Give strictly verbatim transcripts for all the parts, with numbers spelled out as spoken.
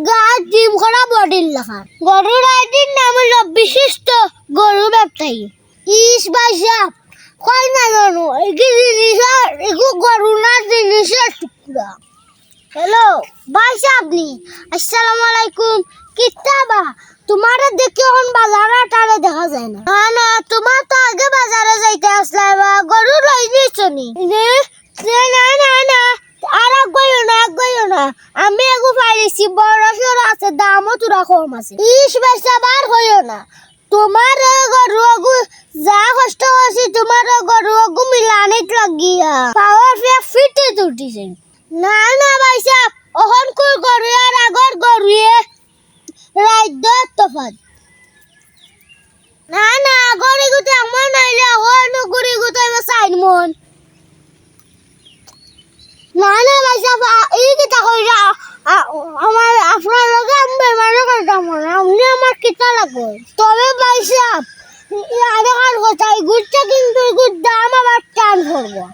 গাত জিম করা বডির লাখান। গরুর আইডির নাম অইলো বিশিষ্ট গরু ব্যবসায়ী। ইস ভাইসাব, কইন না জানো, এগু জিনিস, এগু গরু না, জিনিসর টুকরা। হ্যালো, ভাইসাব নি? আসসালামু আলাইকুম। কিতা বা? তুমারে দেখি অখন বাজারো আটারে দেখা যায় না। না, না, তুমার তো আগে বাজারো যাইতা আছলায় বা, গরু লই নিছো নি? নে, নে, না, না, না, আর আগুয়াইও না, আগুয়াইও না। আমি এগু পাইলিছি, বড় সড় আছে, দামও থুড়া কম আছে। ইস ভাইসাব, আর কইও না। তুমার অউ গরু অগু, যা কষ্ট করছি তুমার অউ গরু অগু মিলানিত লাগিয়া, পাওর ফিয়া ফিটিত উঠিছে। না, না ভাইসাব, অখনকুর গরু আর আগর গরুয়ে রাইত দিন তফাত। না, না, আগর ইগুতে এক মন অইলে অখনকুর ইগুতে অইবো চাইর মন। না, না ভাইসাব, আ, ই কিতা কইরা? আ, আমার, আপনার লগে আমি বেইমানি করতাম না, আপনে আমার কিতা লাগইন? তবে ভাইসাব, ই আরেকখান কথা, ইগুরটা কিন্তু, ইগুর দাম আবার টান পড়বো,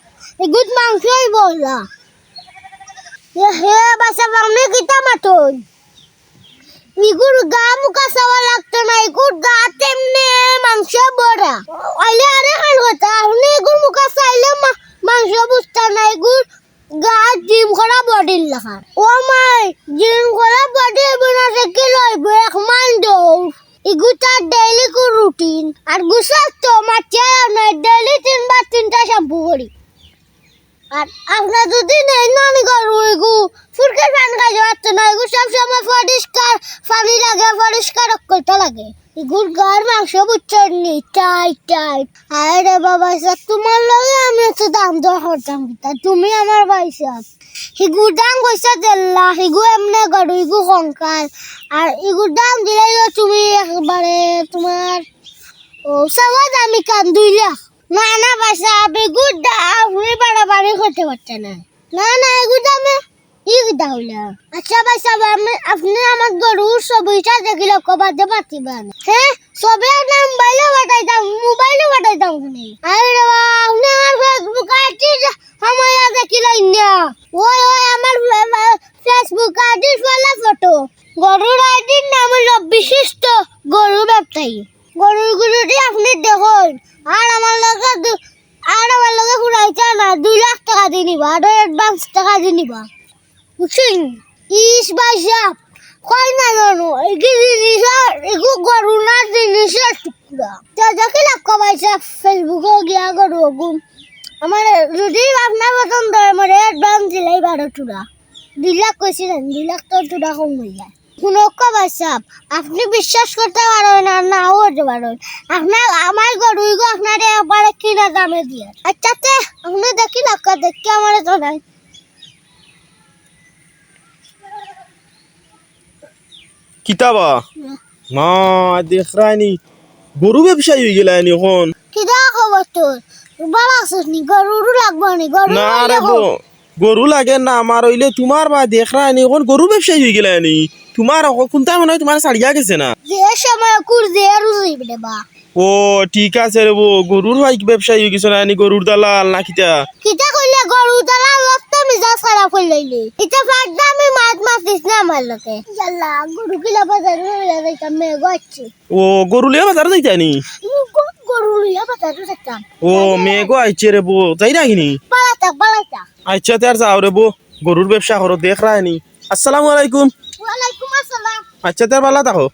ইগুর মাংস অইবো না। এ হে ভাইসাব, আপনে কিতা মাতইন? ইগুর গা মুখা চাওয়া লাগতো না, ইগুর গাত এমনে মাংস ভরা। অইলে আরেকখান কথা, আপনে ইগুর মুখা চাইলে মা-, মাংস বুঝতা না, ইগুর গাত জিম করা বডির লাখান। ও মাই, জিম করা বডি অইবো না, তে কিলা অইবো? এক মাইল দৌড়। ইগু তার ডেইলি কু রুটিন। আর গোসল তো মাতিয়া না, ডেইলি তিনবার তিনটা শ্যাম্পু করি। আর আপনার যদি নেই নানি গরু, ইগু ফুরকে পানি খাইতে পারতো না, ইগু সব সময় পরিষ্কার পানি লাগে, পরিষ্কার করতে লাগে। ইগুর গার মাংস বুঝছইন নি, টাইট টাইট। আরে বাবা, সব তুমার লগে আমি একটু দাম দর করতাম কিতা, তুমি আমার ভাইসাব। ইগুর দাম কইছে দেড় লাখ, ইগু এমনে গরু, ইগু কঙ্কাল। আর ইগুর দাম দিলাইও তুমি একবারে তুমার, ও, সওয়া দামি কান দুই লাখ। না, না, ভাইসাব, ইগুর দাম আপনে বাড়াবাড়ি করতে পারতা না। না, না, ইগুর দামে ই কিতা কইলা? আচ্ছা ভাইসাব, আমি, আপনে আমার গরুর ছবিটা দেখিলাউক্কা, বাদে পাতিবা না। হে, ছবি আপনার মোবাইলো পাঠাইতাম, মোবাইলো পাঠাইতাম আপনে। আরে রে বা, আপনে আমার Facebook আইডি হামাইয়া দেখিলাইন না। ওই, ওই, আমার ফে-, ফে-, Facebook আইডির ফলা ফটো। গরুর আইডির নাম অইলো বিশিষ্ট গরু ব্যবসায়ী। গরুর গুরুটি আপনে দেখইন, আর আমার লগে দু-, আর আমার লগে ফুরাইতা না, দুই লাখ টেকা দি নিবা, আরো অ্যাডভান্স টেকা দি নিবা। বুঝছইন? ইস ভাইসাব, কইন না জানো, ইগু জিনিস, ইগু গরু না, জিনিসর টুকরা। তে দেখিলাউক্কা ভাইসাব, Facebook-ও গিয়া গরু অগু। আমার যদি আপনার পছন্দ অয়, আমারে অ্যাডভান্স দিলাই বারো টুরা। দুই লাখ কইছি না, দুই লাখ তো টুরা কম অই যায়। হুনউক্কা ভাইসাব, আপনে বিশ্বাস করতে পারইন না, নাও করতে পারইন। আপনার, আমার গরু ইগু আপনারে একবারে কিনা দামে দিয়ার। আচ্ছা, তে আপনে দেখিলাউক্কা, দেখি আমারে জানাইন। কিতা বা? না। না, দেখরায়নি। গরু ব্যবসায়ী অইগেলায়নি অখন। কিতা খবর তোর? ভালা আছস নি? গরু উরু লাগবো নি? গরু না রে বউ, গরু লাগের না আমার, অইলে তুমার বা দেখরায়নি, অখন গরু ব্যবসায়ী অইগেলায়নি। তুমার অখন কুন্তা মনো অয় তুমারে ছাড়িয়া গেছে না? যে সময় কুর যে রুজি রে বা। ও, ঠিক আছে রে বউ, গরুর ভাই ব্যবসায়ী অইগেছো না নি, গরুর দালাল না কিতা? কিতা কইলে গরুর দালাল, অত মিজাজ খারাপ অইলাইলে। ইতা ফাঁকটা আমি মাত মাতিস না আমার লগে। ইয়াল্লা, গরু কিলা বাজারো লইয়া যাইতাম, মেঘ আইছে। ও, গরু লইয়া বাজারো যাইতায় নি? গ-, গরু লইয়া বাজারো যাইতাম। ও, মেঘ আইছে রে বউ, যাইরায়নি? পালাইতা, পালাইতা। আচ্ছা, তে আর যাও রে বউ, গরুর ব্যবসা করো, দেখরায়নি। আসসালামু আলাইকুম। ওয়ালাইকুম আসসালাম। আচ্ছা, তে আর ভালা থাকো।